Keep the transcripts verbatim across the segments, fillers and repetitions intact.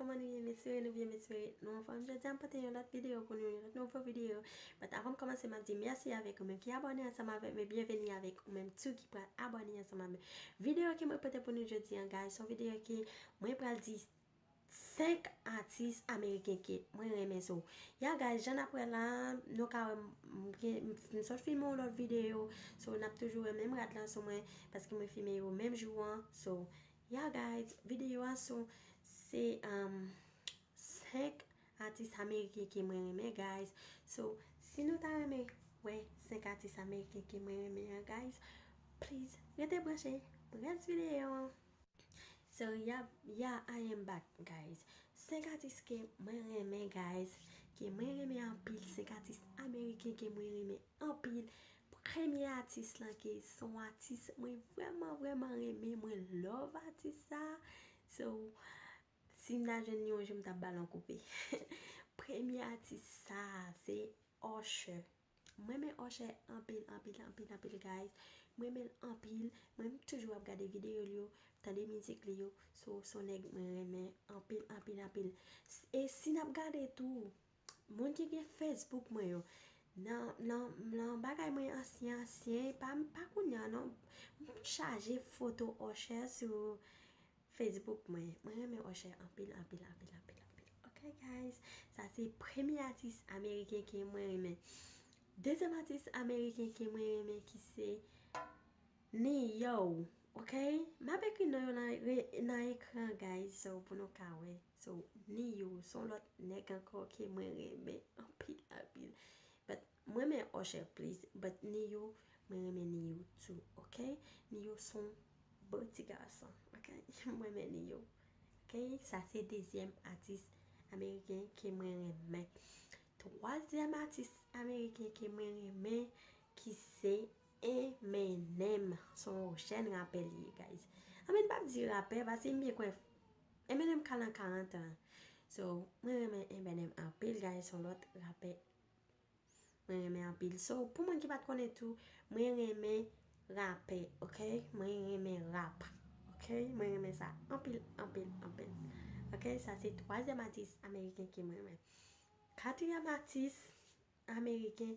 Kòman nou ye, m espere nou byen, m espere nou anfòm. Jodi a m pote yon lòt videyo pou nou, yon lòt nouvo videyo. But avan m kòmanse, m ap di mèsi avèk ou menm ki abòne ansanm avèk mwen, byenveni avèk ou menm tou ki pral abòne ansanm avèk mwen. Videyo ke mwen pote pou nou jodi a, guys, se yon videyo ke mwen pral di senk atis ameriken ke mwen renmen. So, ya, guys, jan n ap wè la, nou ka wè m, m gen, m, m sot filme yon lòt videyo. So, n ap toujou wè menm rad lan sou mwen, paske mwen filme yo menm jou an. So, ya, guys, videyo a sou, se, um, senk atis ameriken ke mwen renmen, guys. So, si nou ta renmen wè senk atis ameriken ke mwen renmen an, guys, please, rete branche pou rès videyo an. So, yeah, yeah, I am back, guys. Senk atis ke mwen renmen, guys, ke mwen renmen anpil, senk atis ameriken ke mwen renmen anpil. Premye atis lan ke se yon atis mwen vrèman, vrèman renmen, mwen love atis sa. So, si m ta jwenn li yon jou, m t ap ba l yon koupe. Premye atis sa, se Usher. Mwen renmen Usher anpil, anpil, anpil, anpil, guys. Mwen renmen l anpil. Mwen toujou ap gade videyo l yo, tande mizik li yo. So, se yon nèg mwen renmen anpil, anpil, anpil. E si n ap gade tou, moun ki gen Facebook mwen yo, nan, nan, nan bagay mwen ansyen, ansyen, pa, pa kounye a non, m chaje foto Usher sou Facebook mwen. Mwen renmen Usher anpil, anpil, anpil, anpil, anpil. Ok, guys, sa se premye atis ameriken ke mwen renmen. Dezyèm atis ameriken ke mwen renmen ki se Ne-Yo. Ok? M ap ekri non yo nan, re- nan ekran, guys, so pou nou ka wè. So, Ne-Yo, se yon lòt nèg ankò ke mwen renmen anpil, anpil. But mwen renmen Usher plis, but Ne-Yo, mwen renmen Ne-Yo tou, ok? Ne-Yo se yon bon ti gason, ok? Mwen renmen Ne-Yo. Ok, sa se dezyèm atis ameriken ke mwen renmen. Twazyèm atis ameriken ke mwen renmen, ki se Eminem. Se yon jèn rapè li ye, guys. I mean, m p ap di rapè, paske m byen kwè Eminem ka nan karant an. So, mwen renmen Eminem anpil, guys, se yon lòt rapè mwen renmen anpil. So, pou moun ki pa t konnen tou, mwen renmen rapè, ok? Mwen renmen rap, ok? Mwen renmen sa anpil, anpil, anpil. Ok, sa se twazyèm atis ameriken ke mwen renmen. Katriyèm atis ameriken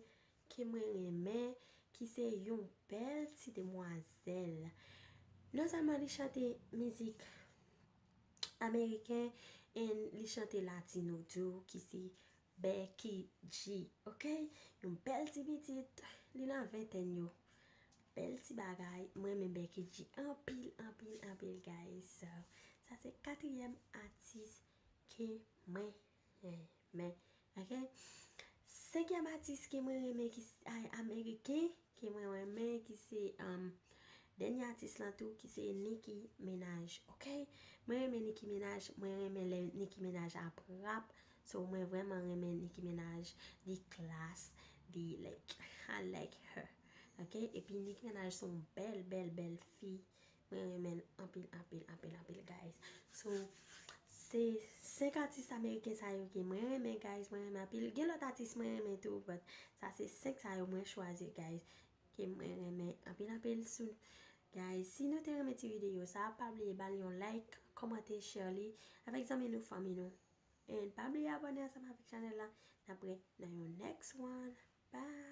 ke mwen renmen, ki se yon bèl ti demwazèl. Non sèlman li chante mizik ameriken, and li chante latino tou, ki se Becky G, ok? Yon bèl ti pitit, li nan ventèn yo. Bèl ti bagay, mwen renmen Becky G anpil, anpil, anpil, guys. So, sa se katriyèm atis ke mwen renmen, ok? Senkyèm atis ke mwen renmen ki s- ay, ameriken, ke mwen renmen, ki se, um, dènye atis lan tou, ki se Nicki Minaj, ok? Mwen renmen Nicki Minaj, mwen renmen lè Nicki Minaj ap rap. So, mwen vrèman renmen Nicki Minaj, li klas, li, like, I like her, ok? Epi Nicki Minaj se yon bèl, bèl, bèl fi. Mwen renmen l anpil, anpil, anpil, anpil, guys. So, se senk atis ameriken sa yo ke mwen renmen, guys. Mwen renmen anpil. Gen lòt atis mwen renmen tou, but sa se senk sa yo mwen chwazi, guys, ke mwen renmen anpil, anpil. So, guys, si nou te renmen ti videyo sa, pa bliye ba l yon like, kòmante, share li avèk zanmi nou, fanmi nou. And pa bliye abòne ansanm avèk chanèl la. N ap wè nan yon next one. Bye!